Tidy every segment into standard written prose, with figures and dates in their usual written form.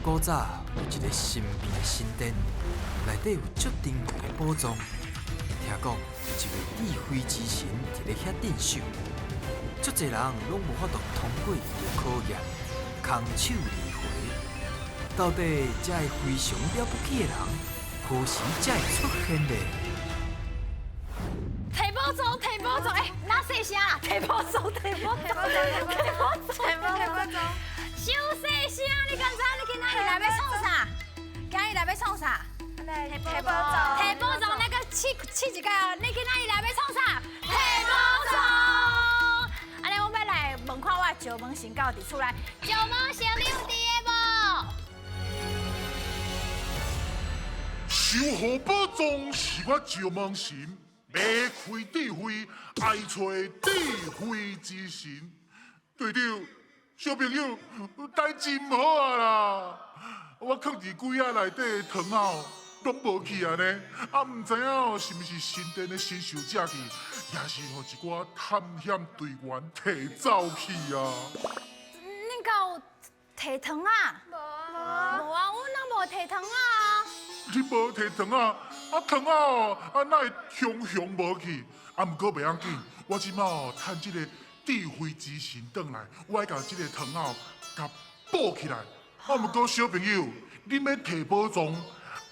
古早有一个神秘的神殿，内底有足珍贵的宝藏。听讲有一位智慧之神伫咧遐镇守，足济人拢无法度通过伊的考验，空手而回。到底这个非常了不起的人，何时才会出现呢？提宝藏，提宝藏，哎，哪细声啦？提宝藏，提宝藏，提宝藏，提宝藏。伤细声，你敢知你今仔日来欲创啥？今日来欲创啥？提宝藏。提宝藏，那个试试一下哦。你今仔日来欲创啥？提宝藏。按呢，我欲来问看我的石门神敢有伫厝内。石门神，你有伫的无？守护宝藏是我石门神，欲开智慧，爱揣智慧之神。队长，小朋友，代志毋好啊啦！我囥伫柜仔内底的糖仔哦，拢无去啊呢！啊，毋知影是毋是神殿的神兽食去，抑是予一寡探险队员提走去啊？恁敢有提糖仔？无啊，无啊，阮拢无提糖仔啊。你无提糖仔，啊糖仔哦，啊哪会雄雄无去？啊，毋过袂要紧，我这摆哦趁这个智慧之神转来，我爱共这个糖仔哦，共补起来。啊，毋过小朋友，恁欲提宝藏，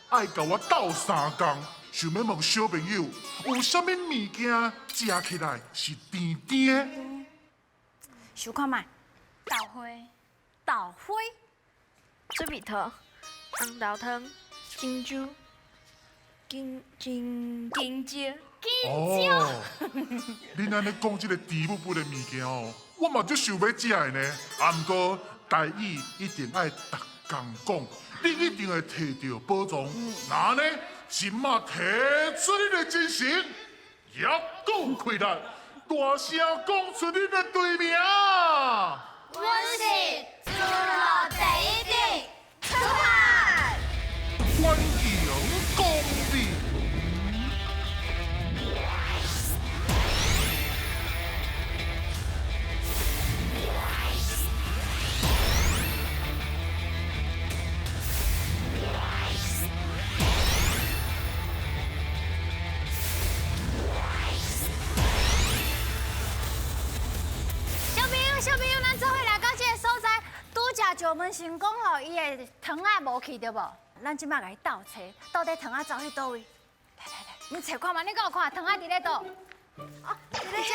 爱共我斗相共。想欲问小朋友，有啥物物件食起来是甜甜的？想看觅。豆花。豆花。水蜜桃。红豆汤。珍珠。金金金蕉。金蕉。哦，恁按呢讲这个甜滗滗的物件哦，我嘛足想欲食的呢。啊，毋过代志一定爱逐工讲，你一定会提著宝藏。那呢，这马提出恁的精神，犹阁有气力，大声讲出恁的队名。阮是诸罗第一队出发。欢迎光临。小朋友，小朋友，咱做伙来到这个所在，拄才石门神讲吼，伊的糖仔无去对无？咱这马共伊斗揣，到底糖仔走去佗位？来来来，你揣看觅，你敢有看糖仔伫咧佗？哦，伫咧遮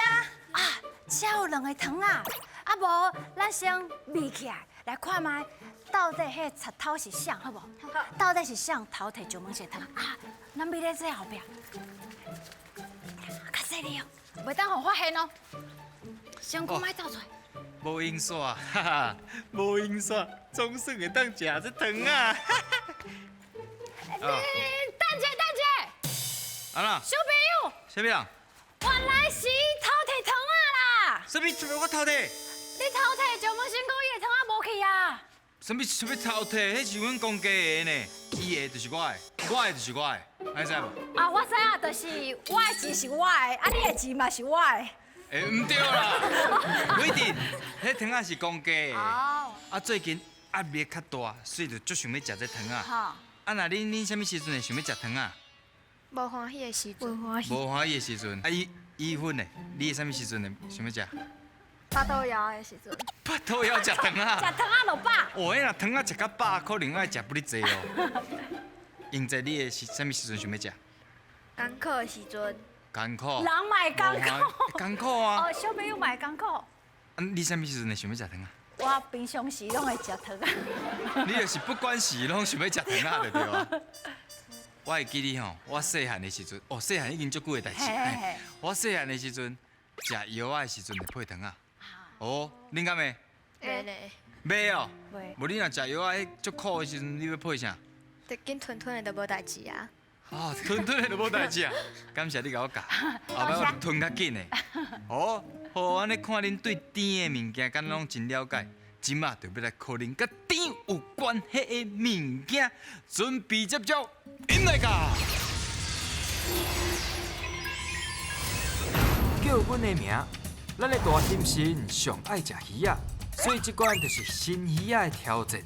啊，遮有两个糖仔，啊无，咱先眯起来来看觅，到底彼个贼偷是谁，好无？好。到底是谁偷提石门神的糖仔啊？咱眯咧这后壁，较细腻哦，袂当予发现哦。先讲莫走出来。无闲煞，哈哈，无闲煞，总算会当食这糖仔。等者，等者。啊哪？小朋友。啥物人？原来是伊偷提糖仔啦！啥物？啥物？我偷提？你偷提石门神讲伊的糖仔无去啊？啥物？啥物偷提？彼是阮公家的呢，伊的就是我的，我的就是我的，你知无？啊，我知影，就是我的钱是我的，啊，你的钱嘛是我的。欸，毋对啦，伟弟，彼糖仔是公家的。哦。啊，最近压力较大，所以就足想欲食这糖仔。啊，若恁啥物时阵会想欲食糖仔？无欢喜的时阵。无欢喜的时阵。啊，伊伊芬呢？你啥物时阵会想欲食？腹肚枵的时阵。腹肚枵食糖仔？食糖仔就饱。哦，彼若糖仔食较饱，可能爱食不哩济哦。英姐，你会是啥物时阵想欲食？艰苦的时阵。艰苦。人嘛会艰苦。艰苦啊。哦，小朋友嘛会艰苦。啊，你啥物时阵会想欲食糖仔？我平常时拢会食糖仔。你就是不管是拢想欲食糖仔就对啊。我会记得吼，我细汉的时阵，哦，细汉已经足久的代志。我细汉的时阵，食药仔的时阵会配糖仔。哦，恁敢会？袂咧。袂哦。袂。无你若食药仔，彼足苦的时阵，你欲配啥？就紧吞吞的就无代志啊。哦，吞吞的就无代志啊！感谢你共我教，后摆我就吞较紧的。哦，好，按呢看恁对甜的物件敢拢真了解，这马就欲来考恁佮甜有关系的物件，准备接招，引来噶。叫阮的名，咱的大猩猩上爱食鱼仔，所以這關就是新魚仔的挑戰。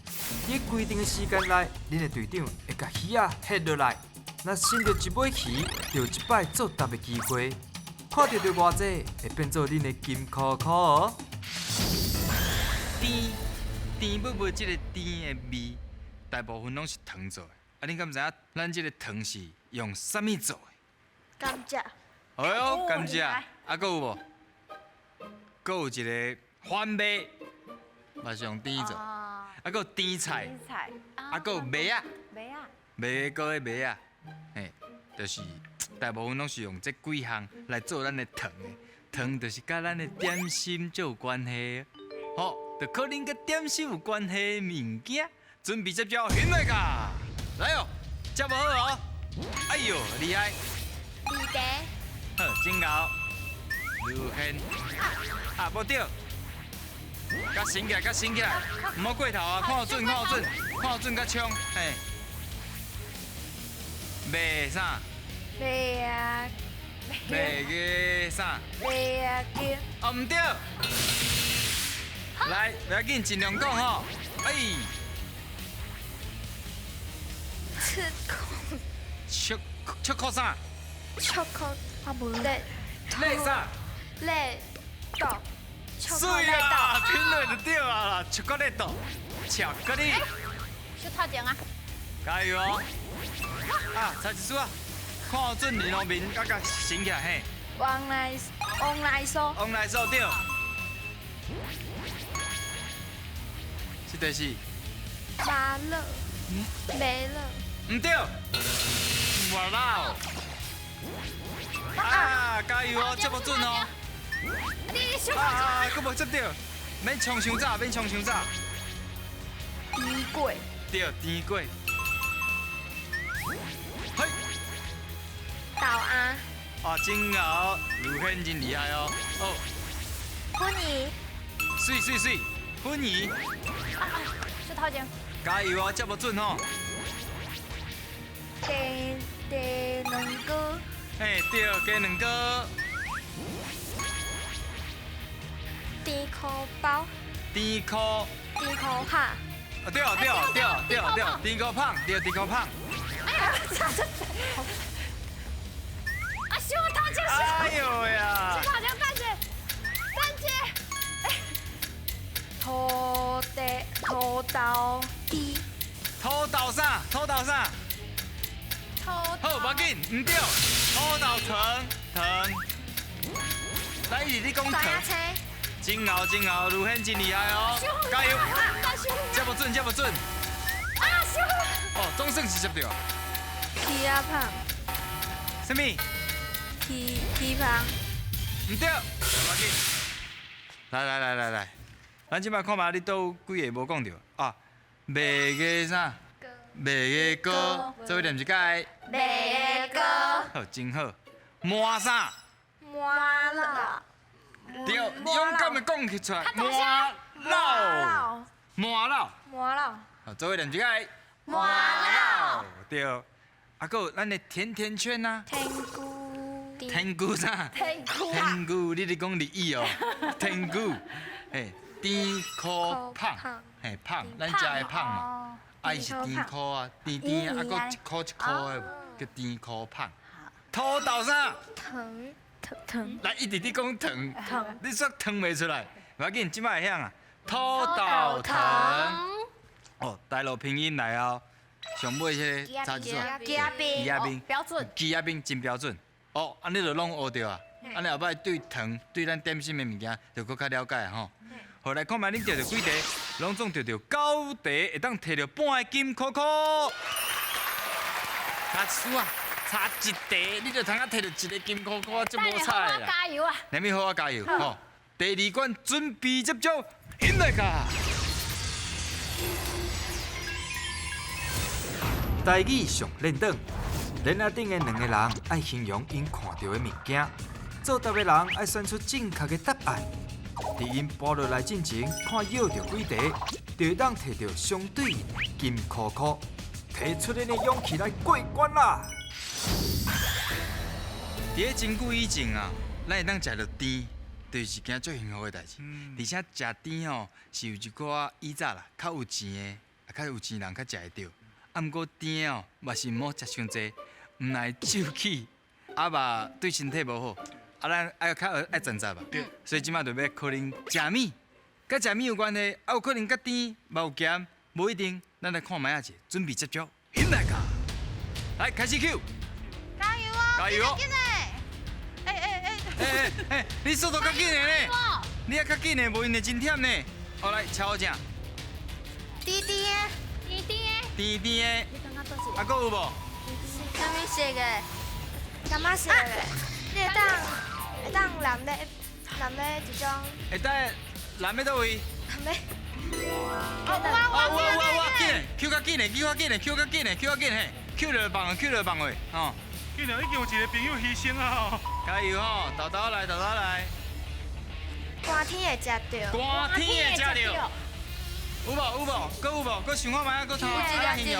佇規定的時間內，恁的隊長會共魚仔翕落來，若伸著一尾魚，就有一擺作答的機會。看著著偌濟，會變做恁的金箍箍哦。甜甜母母這个甜的味，大部分攏是糖做的。啊，恁敢知影咱這个糖是用啥物做的？甘蔗。哎喲，甘蔗。啊，閣有無？閣有一个番麥，嘛是用甜做。啊，閣有甜菜。菜。啊，閣有麥仔。麥仔。麥糕的麥仔，嘿，就是大部分攏是用這幾項來做咱的糖的。糖就是佮咱的點心就有關係。好，就可能佮點心有關係的物件，準備接招，起來噶！來哦，接無好哦。哎喲，厲害！二題。好，真𠢕。劉軒。啊，無對。較升起來，較升起來，毋好過頭啊！看好準，看好準，看好準，較衝，嘿。賣啥？賣啊！賣個啥？賣啊金。哦，毋對。來，不要緊，盡量講吼。哎。七箍。七七箍啥？七箍啊，無咧。咧啥？咧豆。水啊，拼落就對啊啦，巧克力豆，巧克力。小頭前啊！加油哦！啊，差一絲啊，看好準你路面，甲共升起來嘿。王來王來蘇。王來蘇對。這題是。麻樂。沒了。毋對。麻辣。啊，加油哦，接無準哦。啊，閣無接著，免衝傷早，免衝傷早。甜粿。對，甜粿。嘿。豆芽。啊，真𠢕，盧軒真厲害哦。哦。粉圓。媠媠媠，粉圓。啊啊，小頭前。加油哦，接無準吼。雞雞卵糕。嘿，對，雞卵糕。甜箍包。甜箍。甜箍拍。啊，對對對對對，甜箍胖，對甜箍胖。哎呀，啊，小頭前。哎呦呀！小頭前，等者，等者。土地土豆豬。土豆啥？土豆啥？土。好，無要緊，毋對，土豆糖糖。來，你講糖。真𠢕真𠢕，盧軒真厲害哦！加油！接無準，接無準。啊！哦，總算是接著。起仔胖。啥物？起起芳。毋對，無要緊。來來來來來，咱這擺看覓你佗有幾个無講著啊？麥个啥？麥个糕，做伙念一擺。麥个糕。好，真好。麻啥？麻老。對，勇敢的講出來。麻老。麻老。麻老。好，做伙念一擺。麻老。對，啊，閣有咱的甜甜圈啊。天菇。天菇啥？天菇。天菇，你咧講日語哦？天菇，嘿，甜箍胖，嘿胖，咱食的胖嘛，啊伊是甜箍啊，甜甜啊，閣一箍一箍的，叫甜箍胖。土豆啥？糖糖。來，一直咧講糖，你煞糖袂出來，無要緊，這擺會曉啊。土豆糖。哦，大陸拼音來哦，上尾彼个查一下。雞仔冰。雞仔冰。標準。雞仔冰真標準。哦，按呢就攏學著啊。按呢後擺對糖，對咱點心的物件，就閣較了解吼。好，來看覓恁得著幾題，攏總得著九題，會當提著半个金箍箍。差一絲啊，差一題，你就通啊提著一个金箍箍，足無彩啦。加油啊！連咪好好加油吼！第二關準備接招，引來噶。台語上練轉，鏈仔頂的兩個人愛形容𪜶看著的物件，作答的人愛選出正確的答案。佇𪜶跋落來進前，看舀著幾題，就會當提著相對應的金箍箍，提出恁的勇氣來過關啦！佇咧真久以前啊，咱會當食著甜，就就是一件足幸福的代志。而且食甜吼是有一寡以早啦，較有錢的，啊較有錢人較食會著。啊，毋過甜哦，嘛是毋好食傷濟，毋來酒氣，啊嘛對身體無好。啊，咱愛較愛振作吧。所以這擺就欲考恁食物，佮食物有關係，啊有可能佮甜，嘛有鹹，無一定。咱來看覓仔者，準備接招，起來噶！來開始 Q，加油哦！加油哦！緊欸！欸欸欸！欸欸欸！你速度較緊的呢？你也較緊的，無𪜶會真忝呢。好來，超正。甜甜的，甜甜的，甜甜的。你感覺佗一啊，閣有無？啥物色的？柑仔色的。你會當會當淋咧淋咧一種。會當淋咧佗位？淋咧。哦，有啊有啊有啊！緊的，Q 較緊的，Q 較緊的，Q 較緊的，Q 較緊嘿，Q 落放，Q 落放落，吼。竟然已經有一個朋友犧牲啊！加油吼，豆豆來，豆豆來。寒天會食著。寒天會食著。有無有無？閣有無？閣想看覓啊？閣頭有一粒一粒無？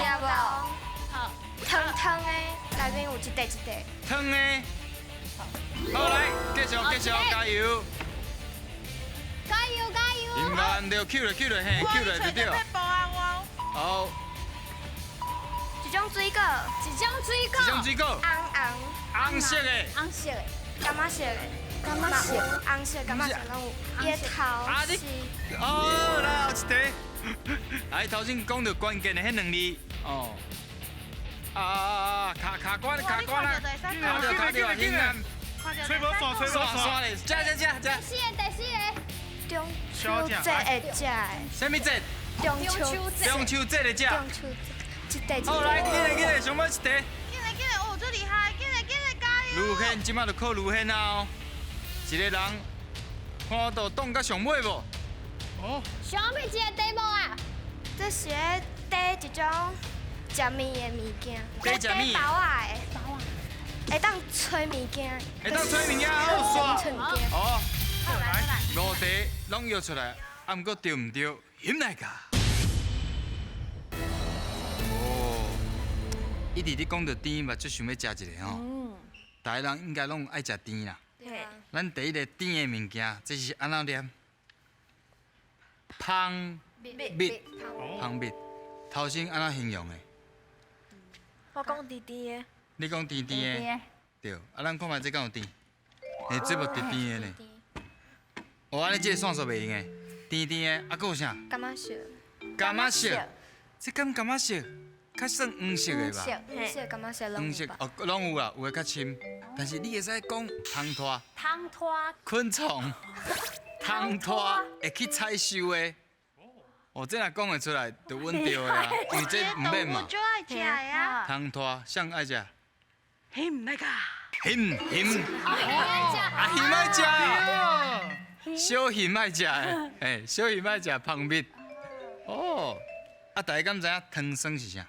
好。糖糖的，內面有一塊一塊。糖的。好來，繼續繼續，加油！加油加油！唔慢，對，Q 落 Q 落嘿，Q 落就對。好。一種水果。一種水果。一種水果。紅紅。紅色的。紅色的。柑仔色的。柑仔色。紅色、柑仔色攏有。伊的頭是。哦，來後一題。來，頭先講著關鍵的彼兩字，哦。啊啊啊！卡卡關卡關啊！卡著卡著啊！興啊！吹無線，吹無線咧！食食食食。第四个，第四个。中秋節會食的。啥物節？中秋節。中秋節會食。中秋節，一塊一塊。好，來，緊來緊來，上尾一題。緊來緊來，哦，這厲害！緊來緊來，加油！盧軒，這擺就考盧軒啊！哦，一個人看到擋到上尾無？哦。上尾一個題目啊！這是咧綴一種食麵的物件，綴食麵。包仔的。包仔。會當吹物件。會當吹物件，好煞。哦。來來。五題攏約出來，啊，毋過對毋對？險來噶！哦，一直咧講著甜嘛，足想欲食一下吼。逐个人應該攏愛食甜啦。咱第一个甜的物件，這是按怎念？蜂蜜，蜂蜜。頭先按怎形容的？我講甜甜的。你講甜甜的。對，啊，咱看覓這敢有甜？欸，這無甜甜的呢。哦，按呢這个線索袂用的，甜甜的，啊，閣有啥？柑仔色。柑仔色，這敢柑仔色？較算黃色的吧？黃色、柑仔色攏有吧？黃色哦，攏有啦，有的較深。但是你會使講蜂拖。蜂拖。昆蟲。蜂拖會去採收的。哦，這若講會出來就穩著的啊，因為這毋免嘛。就愛食的啊。蜂拖，誰愛食？燴來噶。燴燴。啊，燴愛食。小燴愛食的，欸，小燴愛食蜂蜜。哦，啊，大家敢知影糖霜是啥？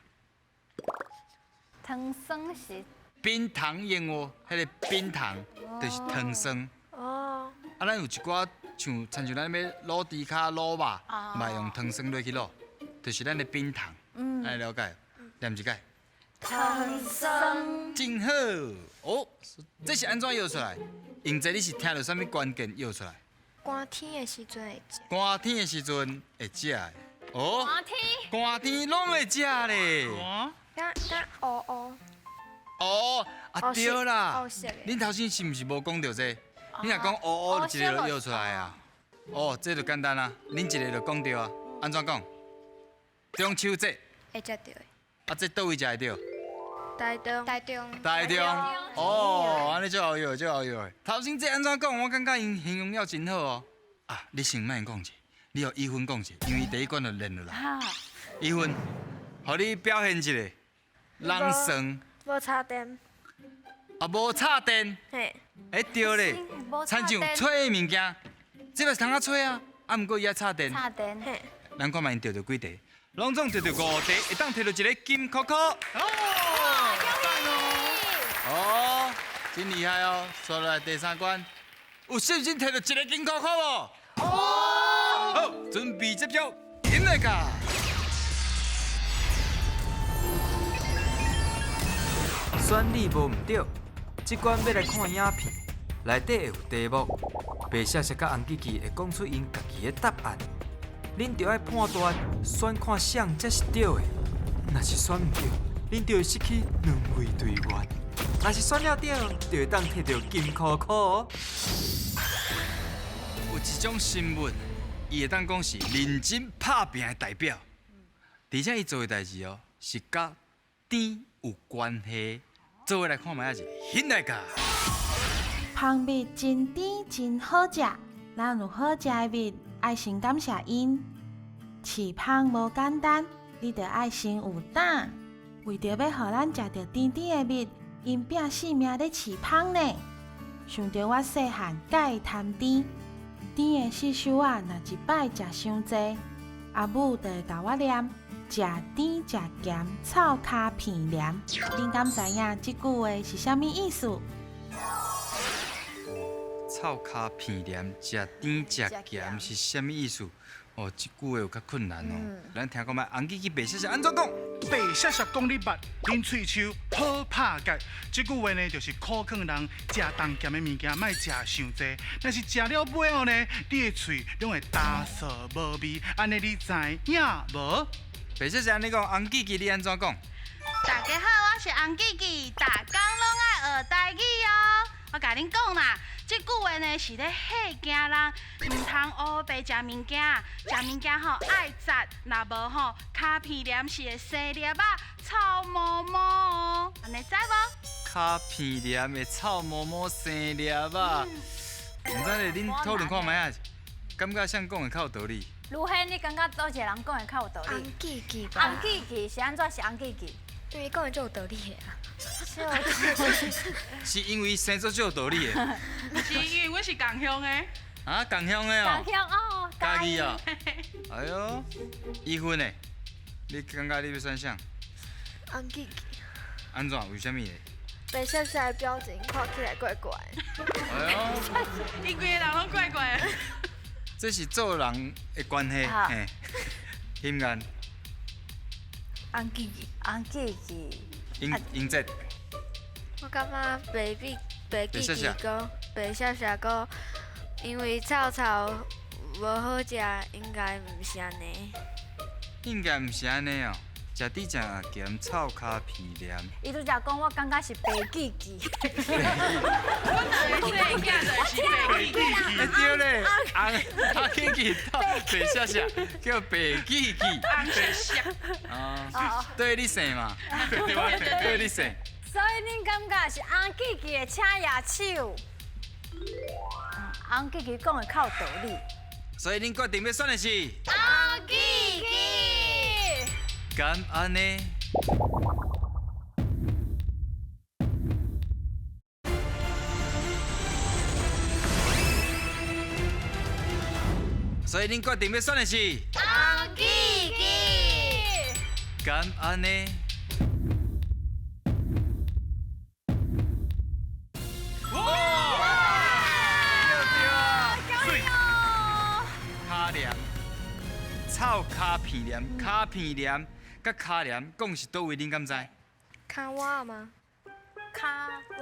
糖霜是冰糖燕窩，彼个冰糖就是糖霜。哦。啊，咱有一寡像，親像咱欲滷豬跤、滷肉，嘛用糖霜落去滷，就是咱的冰糖。嗯。按呢了解，念一擺。糖霜。真好，哦，這是按怎搖出來？用這你是聽著啥物關鍵搖出來？寒天的時陣會食。寒天的時陣會食的。哦。寒天。寒天攏會食咧。敢敢烏烏。哦，啊對啦。恁頭先是毋是無講著這個？你若講烏烏，一个就搖出來啊。哦，這就簡單啊，恁一个就講著啊。按怎講？中秋節。會食著的。啊，這佗位食會著？台中。台中。台中。哦，按呢足好搖，足好搖的。頭先這按怎講？我感覺𪜶形容了真好哦。啊，你先莫講者，你予伊芬講者，因為第一關就練落來。伊芬，予你表現一下。人算。無插電。啊，無插電。嘿。欸，對咧，親像吹的物件，這嘛是通仔吹啊，啊，毋過伊愛插電。插電。嘿。咱看覓𪜶著著幾題，攏總著著五題，會當摕著一个金箍箍。哦，讚哦。哦，真厲害哦！煞落來第三關，有信心摕著一个金箍箍無？哦。好，準備接招，飲來噶。選你無毋對，這關欲來看影片。內底會有題目，白雪雪佮紅記記會講出𪜶家己的答案，恁著愛判斷選看啥才是對的。若是選毋對，恁就會失去兩位隊員；若是選了對，就會當摕著金箍箍哦。有一種生物，伊會當講是認真拍拚的代表，而且伊做的代誌哦，是佮甜有關係。做伙來看覓仔是興來噶。蜂蜜真甜真好食，咱有好食的蜜，愛先感謝𪜶。飼蜂無簡單，你著愛先有膽。為著欲予咱食著甜甜的蜜，𪜶拚性命咧飼蜂呢。想著我細漢佮愛貪甜，甜的四手仔若一擺食傷濟，阿母就會共我念：食甜食鹹，臭跤鼻炎。恁敢知影這句話是啥物意思？臭跤鼻炎，食甜食鹹是啥物意思？哦，這句話有較困難哦。咱聽看覓，紅記記白雪雪按怎講？白雪雪講你捌，恁喙鬚好拍結。這句話呢，就是苦勸人食重鹹的物件，莫食傷濟。若是食了尾後呢，你的喙攏會焦臊無味，按呢你知影無？白雪雪按呢講，紅記記你按怎講？大家好，我是紅記記，逐工攏愛學台語哦。我共恁講啦，這句話呢是咧嚇驚人，毋通烏白食物件，食物件吼愛雜，若無吼跤鼻炎是會生粒仔臭毛毛哦，按呢知無？跤鼻炎會臭毛毛生粒仔，毋知咧，恁討論看覓仔，感覺啥講的較有道理？盧軒，你感覺佗一個人講的較有道理？紅記記吧。紅記記是按怎是紅記記？因為講的足有道理的啊。是因為生做足有道理的。是因為阮是仝鄉的。啊，仝鄉的哦。仝鄉哦。嘉義哦。哎喲，伊芬呢？你感覺你欲選啥？紅記記。按怎？為啥物咧？白雪雪的表情看起來怪怪的。哎喲。𪜶規個人攏怪怪的。這是做人的關係，嘿。欣然。紅記記，紅記記。英英哲。我感覺白比白記記講白雪雪講，因為臭臭無好食，應該毋是按呢。應該毋是按呢哦，食甜食鹹，臭跤鼻炎。伊拄才講，我感覺是白記記。阮兩個細囝就是白記記。欸對咧，紅紅記記鬥白雪雪，叫白記記。紅雪雪。哦，對你姓嘛？對你姓。所以恁感覺是紅記記會請舉手？紅記記講的較有道理。所以恁決定欲選的是？紅記記。敢按呢？所以恁決定欲選的是？紅記記。敢按呢？哇！對啊！媠。跤黏，臭跤鼻炎，跤鼻炎。佮跤黏講是佗位，恁敢知？跤腕嗎？跤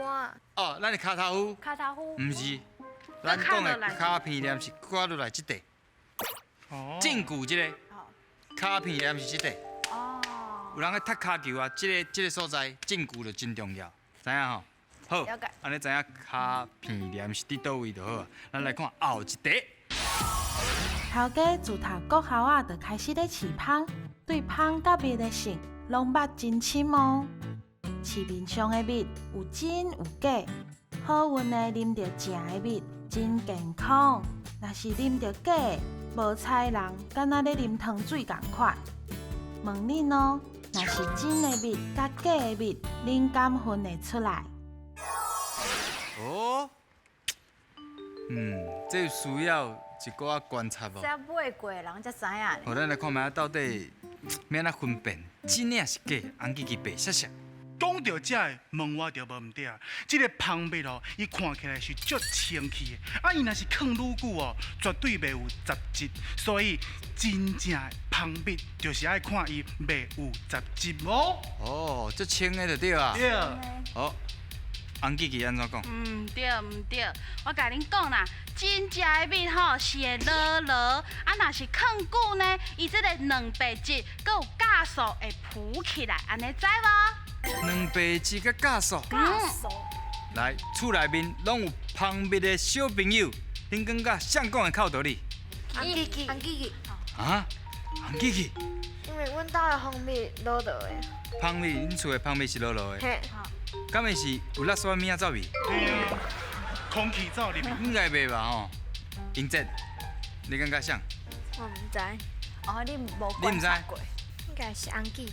腕。哦，咱的跤頭夫。跤頭夫。毋是，咱講的跤鼻炎是掛落來這塊。哦。正骨這個。跤鼻炎是這塊。哦。有人咧踢跤球啊，這個所在正骨就真重要，知影吼？好，按呢知影跤鼻炎是佇佗位就好啊。咱來看後一題。頭家自讀國校仔就開始咧飼蜂，對蜂佮蜜的性攏捌真深哦。市面上的蜜有真有假，好運的啉著正的蜜真健康，若是啉著假的，無彩人敢若咧啉糖水仝款。問恁哦，若是真的蜜佮假的蜜，恁敢分會出來？哦，這需要一寡觀察哦。這買過的人才知影。好，咱來看覓到底欲按怎分辨真的抑是假？紅記記白雪雪。講著這个，問我就無毋對啊。這个蜂蜜哦，伊看起來是足清氣的，啊，伊若是囥愈久哦，絕對袂有雜質。所以真正的蜂蜜就是愛看伊袂有雜質哦。哦，足清的就對啊。對。好，洪记记按怎讲？毋对毋对，我共恁讲啦，真正的蜜吼是会落落，啊若是囥久呢，伊这个蛋白质阁有酵素会浮起来，按呢知无？蛋白质佮酵素。酵素。来，厝内面拢有蜂蜜的小朋友，恁感觉谁讲的较有道理？洪记记，洪记记。啊？洪记记。因为阮兜的蜂蜜落落的。蜂蜜，恁厝的蜂蜜是落落的。嘿。敢会是有垃圾物仔走味？对啊，空气走入去。应该袂吧吼？英哲，你感觉啥？我毋知。哦，你无观察过。应该是洪记记。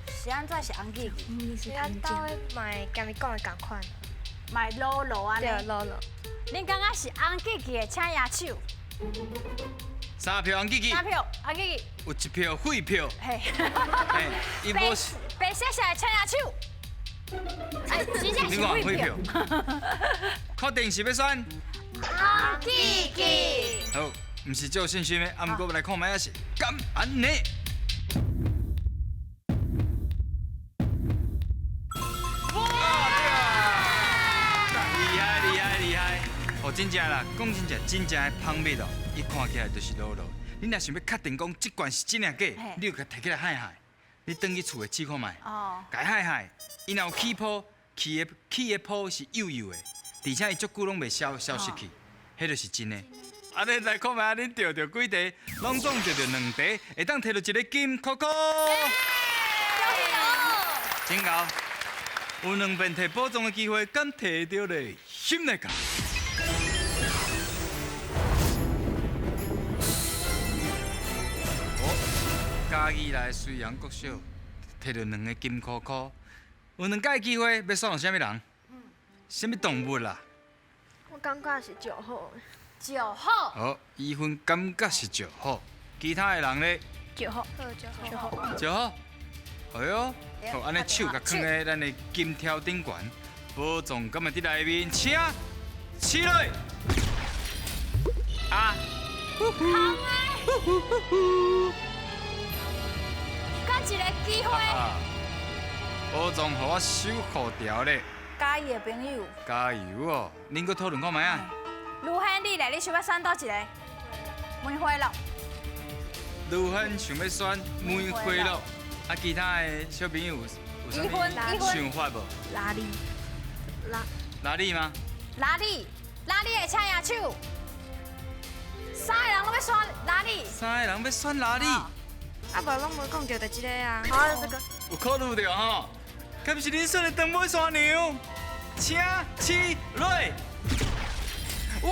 是按怎是洪记记？是咱兜的嘛会共伊讲的仝款。嘛会落落按呢？对，落落。恁感觉是洪记记的，请举手。三票洪记记。三票洪记记。有一票废票。嘿。嘿，伊无是。白雪雪的，请举手。哎，真正是废票。确定是欲选？洪记记。好，毋是足有信心的，啊，毋过来看觅仔是敢按呢？哇！厉害厉害厉害！哦，真正啦，讲真正，真正的蜂蜜哦，伊看起来就是落落。你若想欲确定讲这罐是真抑假，你就共提起来揩揩。你转去厝内试看觅，共揩揩，伊若有起泡，起的起的泡是幼幼的，而且伊足久拢袂消消失去，彼就是真的。按呢来看觅，恁著著几题，拢总著著两题，会当提著一个金箍箍。真𠢕，有两遍提宝藏的机会，敢提著咧？心来讲。嘉义来水阳国小，提著两个金箍箍，有两摆机会，欲选予啥物人？啥物动物啦？我感觉是石虎。石虎。好，伊芬感觉是石虎，其他的人咧？石虎。石虎。石虎。哎哟，好，按呢手共囥佇咱的金条顶悬，宝藏敢会伫内面？请起来。啊！呼呼呼呼呼呼。一个机会，宝藏予我守护牢咧。嘉义的朋友，加油哦！恁阁讨论看觅啊？卢轩，你咧，你想欲选佗一个？梅花鹿。卢轩想欲选梅花鹿，啊，其他的小朋友有啥物想法无？拉力，拉拉力吗？拉力，拉力的请举手。三个人拢欲选拉力。三个人欲选拉力。啊，无拢无讲著就这个啊。好，这个。有考虑著吼，敢是恁选的长尾山牛？请起落。哇！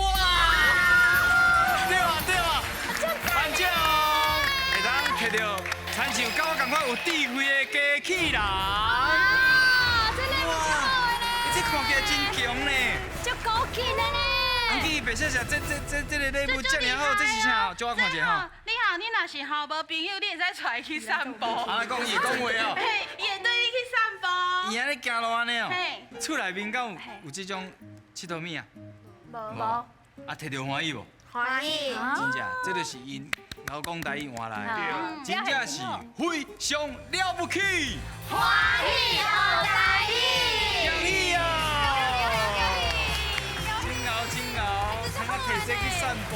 对啊对啊，班长会当提著，亲像佮我仝款有智慧的机器人。啊，这礼物足好的呢。这看起来真强呢。足高级的呢。洪记白雪雪，这个礼物遮尔好，这是啥？借我看一下吼。你好，你若是吼无朋友，你会使带伊去散步。啊，讲伊讲话哦。嘿，伊会缀你去散步。伊按呢行路按呢哦。厝内面敢有有这种𨑨迌物啊？无。无。啊，提著欢喜无？欢喜。真正，这就是𪜶老公台语换来的，真正是非常了不起。欢喜学台语。恭喜啊！真𠢕真𠢕，通啊提这去散步呢。